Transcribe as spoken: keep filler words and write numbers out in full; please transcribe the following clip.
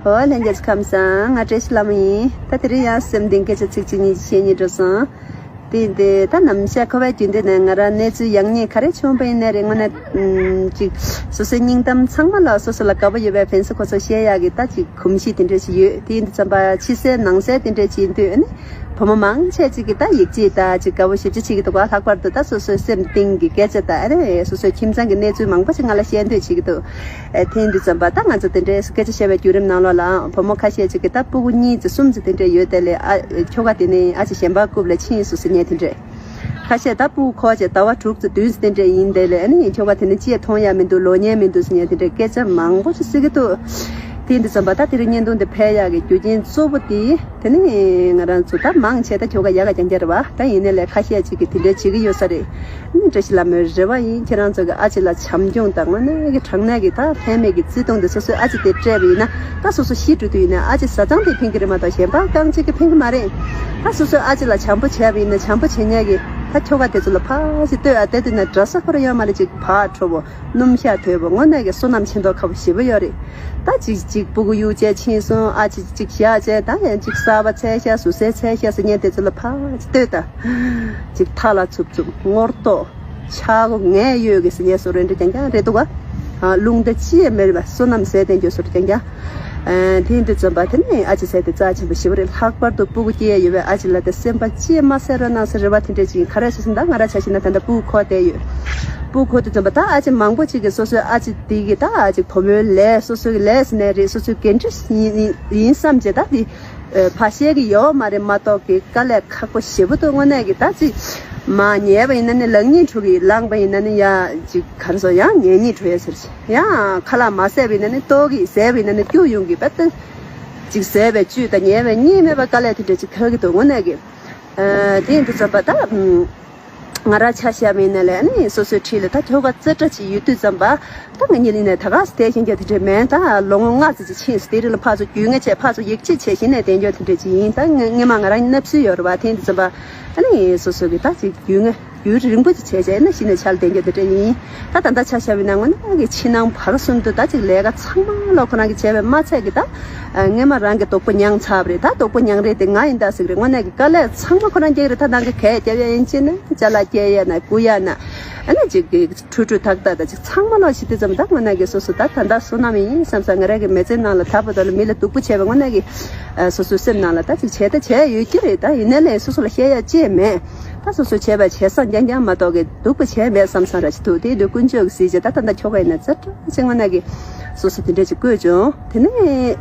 ཨོ་ལྷན་རྒྱས་ཚོ་ཁམས་བཟང་། ང་བཀྲ་ཤིས་ལྷ་མོ་ཡིན། ད་དེ་རིང་ཡང་སེམས་གཏིང་སྐད་ཆ་ཚིག་གཅིག་གཉིས་ཀྱི་བཤད་སྙིང་འདོད་སོང་། དེ་ཡིན་དུས་ད་ནམ་ཞག་ཁོ་པའི་རྒྱུན་ལྡན་ནས་ང་རང་གནས་ཚུལ་ཡག་ཉེས་ག་རེ་བྱུང་བ་ཡིན་ནའི་རེད། དངོས་གནས་ཅིག་སོ་སོའི་སྙིང་གཏམ་ཚང་མ་ལ་སོ་སོ་ལ་དགའ་པོ་ཡོད་པའི་ཕན་སེ་ཁོ་ཚོ་བཤད་ཡག་གི་ད་ཅིག་གོམས་གཤིས་དེ་འདྲ་ཞིག་ཡོད། དེ་ཡིན་དུས་ཙམ་པ་ཕྱི་གསལ་ནང་གསལ་དེ་འདྲ་ཅིག་ཡིན་དུས་ཨ་ནི། བུ་མོ་མང་ཆེ་ཅིག་གིས་ད་ཡིག་ཆ་ད་ཅིག་དགའ་པོ་ཞེ་པོ་ཅིག་བྱེད་ཀྱི་འདུག་ག། ལྷག་པར་དུ་ད་སོ་སོའི་སེམས་གཏིང་གི་སྐད་ཆ་ད་ཨ་ནི་སོ་སོའི་ཁྱིམ་ཚང་གི་གནས་ཚུལ་མང་པོ་ཅིག་ང་ལ་བཤད་འདོད་བྱེད་ཀྱི་འདུག། ཨེ་དེ་ཡིན་དུས་ཙམ་པ་ད་ང་ཚོ་དེ་འདྲའི་སྐད་ཆ་བཤད་པའི་བརྒྱུད་རིམ་ནང་ལོགས་ལའང་བུ་མོ་ཁ་ཤས་ཅིག་གིས་ད་སྤུ་གུ་གཉིས་ཙམ་གསུམ་ཙམ་དེ་འདྲ་ཡོད་དེ་ལས་ཨ་ཁྱོ་ག་དེ་ནི་ཨ་ཅེ་གཞན་པ་རྐུབ་ལ་ཕྱིན་སོང་ཟེར་མཁན་དེ་འདྲས། ཁ་ཤས་ད་སྤུ་གུ་འཁོར་བྱས་ཟླ་བ་དྲུག་ཙམ་བདུན་ཙམ་དེ་འདྲས་ཡིན་དེ་ལས་ཨ་ནི་ཁྱོ་ག་དེ་ནི་ཅི་ཡང་མཐོང་ཡག་མི་འདུག། ལོ་ཉེས་མི་འདུག་ཟེར་མཁན་དེ་འདྲའི་སྐད་ཆ་མང་པོ་ཅིག་ཟེར་གྱི་འདུག། དེ་ཡིན་དུས་ཙམ་པ་ད་དེ་རིང་བརྙན་ཐུང་འདི་འཕེལ་ཡག་གི་རྒྱུ་རྐྱེན་གཙོ་བོ་དེ་དེ་ནི་ང་རང་ཚོ་ད་མང་ཆེ་ད་ཁྱོ་ག་ཡག་ག་རྐྱང་རྐྱང་རེད་བ། ད་ཡིན་ནའི་ལས་ཁ་ཤས་ཅིག་གིས་དེ་འདྲའི་བྱེད་ཀྱི་ཡོད་ས་རེད། ཨ་ནི་བཀྲ་ཤིས་ལྷ་མོའི་རེ་བ་ཡིན། ཁྱེད་རང་ཚོ་གི་ཨ་ཅེ་ལ་བྱམས་སྐྱོང་དང་དངོས་གནས་ཀྱི་དྲང་གནས་ཀྱི་ད་ཕན་མེད་ཀྱི་བརྩེ་དུང་དེ་སོ་སོའི་ཨ་ཅེ་དེ་སྤྲད་པ་ཡིན་ན་ད་སོ་སོ་ཤི་འགྲོ་དུས་ཡིན་ན་ཨ་ཅེ་བཟའ་ཚང་དེ་ཕན་གྱི་རེད་མ་གཏོགས་གཞན་པ་རྐང་གཅིག་གིས་ཕན་གྱི་མ་རེད། ད་སོ་སོའི་ཨ་ཅེ་ལ་བྱམས་པོ་བྱས་པ་ཡིན་ན་བྱམས་པོ་བྱེད་མཁན་གྱི་ད་ཁྱོ་ག་དེ་ཚོ་ལ་ཕར་ཞིག་ལྟོས་ཨ། དེ་དུས་ན་འདྲ་ས་ཁོ་རང་ཡོད་མ་རེད། ཅིག་ཕར་ཁྲོ་བོ་སྣུམ་ཞག་དོད་པོ་དངོས་གནས་ཀྱི་བསོད་ནམས་ཆེ་མདོག་ཁ་པོ་ཞེ་པོ་ཡོད་རེད། ད་ཅིག་ཅིག་སྤུ་གུ་གཡུག་བྱས་ཕྱིན་སོང་། ཨ་ཅེ་ཅིག་བཞག་བྱས་ད་ཡང་ཅིག་གསར་པ་འཚོལ་ཤག་ཟུར་སའི་འཚོལ་ཤག་ཟེར་མཁན་དེ་ཚོ་ལ་ཕར་ཅིག་ལྟོས་ད། ཅིག་ཐག་ལ་འཚུབ་འཚུབ་སྔོ་ལྟོགས། ཆག་སྒོ་ངས་གཡོས་ཀྱི་ཟེར་མཁན་བཟོ་འདྲ་རྐྱང་རྐྱང་རེད་འདུག་ག། ཨ་རླུང་རྟ་ཅི་ཡང་མེད་པ་བསོད་ནམས་ཟད་དེ་འགྱོ་བཟོ་འདྲ་རྐྱང་རྐྱང་། ཨ་དེ་ཡིན་དུས་ཙམ་པ་དེ་ནི་ཨ་ཅེ་ཟེར་དེ་རྩ་ཆེན་པོ་ཞེ་པོ་རེད། ལྷག་པར་དུ་སྤུ་གུ་སྐྱེས་ཡོད་པའི་ཨ་ཅེ་ལ་དེ་སེམས་པ་ཅི་ཡང་མ་གསལ་རོགས་གནང་ཟེར་རེ་བ་དེ་འདྲ་ཅིག་ཡིན། ག་རེ་ཟེར་ཟིན་ད་ང་རང་ཆ་བཞག་ན་ད་ལྟ་སྤུ་གུ་འཁོར་བསྡད་ཡོད། སྤུ་གུ་འཁོར་དུས་ཙམ་པ་ད་ཨ་ཅེ་མང་པོ་ཅིག་གིས་སོ་སོའི་ཨ་ཅེ་དེ་གི་ད་ཨ་ཅེ་བུ་མོའི་ལས་སོ་སོའི་ལས་ཟེར་ནའི་རེད། སོ་སོའི་འགན་འཁྲི་ཡིན་ཡིན་བསམ་བྱས་ད་དེ་ཕར་བཤད་ཀྱི་ཡོད་མ་རེད་མ་གཏོགས་ཀྱི་དཀའ་ལས་ཁག་པོ་ཞེ་པོ་འདུག། དངོས་གནས་ཀྱི་ད་ཅིག་མར་ཉལ་བ་ཡིན་ན་ནི་ལག་གཉིས་འཁྲུ་གི། ལངས་པ་ཡིན་ན་ནི་ཡ་ཅིག་ག་རེ་ཟེར་ཡང་ཉལ་གཉིས་འཁྲུ་ཡ་ཟེར། ཡང་ཁ་ལག་མ་བཟས་པ་ཡིན་ན་ནི་ལྟོགས་གི། བཟས་པ་ཡིན་ན་ནི་སྐྱུག་ཡོང་གི་བས་ད། ཅིག་བཟས་པའི་བཅུད་དང་ཉལ་བའི་གཉིས་མེད་པ་དཀའ་ལས་དེ་འདྲ་ཅིག་ཁག་གི་འདུག། དངོས་གནས་ཀྱི། ཨ་དེ་ཡིན་དུས་ཙམ་པ་ད། ང་རང་ཆ་བཞག་པ་ཡིན་ན་ལས་ནི་སོ་སོའི་འཁྲིས་ལ་ད་ཁྱོ་ག་རྩེ་གྲ་ཅིག་ཡོད་དུས་ཙམ་པ། ད་ང་གཉིས་ནས་ད་ག་སེ་བསྡད་ཤེས་རྒྱུ་དེ་འདྲ་མེད། ད་ལོ་ངོ་ལྔ་ཙམ་ཅིག་ཕྱིན་སོང་། དེ་རིང་ལ་ཕར་ཚུར་རྒྱུས་མངའ་བྱས་ཕར་ཚུར་ཡིད་ཆེས་བྱས་གཞི་ནས་བསྡད་རྒྱུ་དེ་འདྲ་ཅིག་ཡིན། ད་ངས་སྔོན་མ་ང་རང་གཉིས་ན་བཟོས་ཡོད་རེད་བ། དེ་ཡིན་དུས་ཙམ་པ་ཨ་ནི་སོ་སོ་གི་ད་ཅིག་རྒྱུས་མངའ་རྒྱུས་རིང་པོ་ཅིག་བྱས་བྱས་ན་གཞི་ནས་ཆགས་བསྡད་རྒྱུ་དེ་འདྲ་ཡིན། ད་ད་ལྟ་ཆ་བཞག་པ་ཡིན་ན་དངོས་གནས་ཀྱི་ཕྱི་ནང་བར་གསུམ་དུ་ད་ཅིག་ལས་ཀ་ཚང་མ་ལོ་ཁོ་རང་གིས་བྱས་པས་མ་ཚད་ཀྱི་ད། ཨ་སྔོན་མ་རང་གི་སྡུག་པོ་མྱངས་ཚར་བ་རེད། ད་སྡུག་པོ་མྱངས་རེས་དེ་ང་ཡིན་ད་ཟེར་གི་རེད། དངོས་གནས་ཀྱི་དཀའ་ལས་ཚང་མ་ཁོ་རང་རྒྱག་གི་རེད། ད་ནང་གི་གད་རྒྱབ་ཡ་ཡིན་ཅེ་ན་ཅ་ལག་སྐྱེལ་ཡ་ན་རྐུ་ཡ་ན། ཨ་ནི་ཅིག་གི་ཁྲུ་ཁྲུ་ཐག་ཐག་ད་ཅིག་ཚང་མ་ལོག་ཤི་དུས་ཙམ་ད་དངོས་གནས་ཀྱི་སོ་སོ་ད་ད་ད་བསོད་ནམས་ཡིན་བསམ་ས། ང་རང་གི་མི་ཚེ་ནང་ལ་ད་བར་དུ་ལ་མི་ལ་སྡུག་པོ་བྱས་པ་དངོས་གནས་ཀྱི་ཨ་སོ་སོའི་སེམས་ནང་ལ་ད་ཅིག་བྱས་ད་བྱས་ཡོད་ཀྱི་རེད། ད་ཡིན་ནའི་ལས་སོ་སོ་ལ་བཤད་ཡ་ཅི་ཡང་མེད། ད་སོ་སོ་བྱས་པ་བྱས་སང་རྐྱང་རྐྱང་མ་གཏོགས་ཀྱི་སྡུག་པོ་བྱས་མེད་བསམ་སང་ར་ཅིག་འདུག། དེ་ཡིན་དུས་དཀོན་མཆོག་གི་གཟི་བརྗིད་ད་ད་ད་ཁྱོ་ག་ཡིན་ན་ཙག་ཙག་ཅིག་དངོས་གནས་ཀྱི་སོ་སོ་དེ་འདྲ་ཅིག་བཀོད་བྱུང་། དེ་ནས།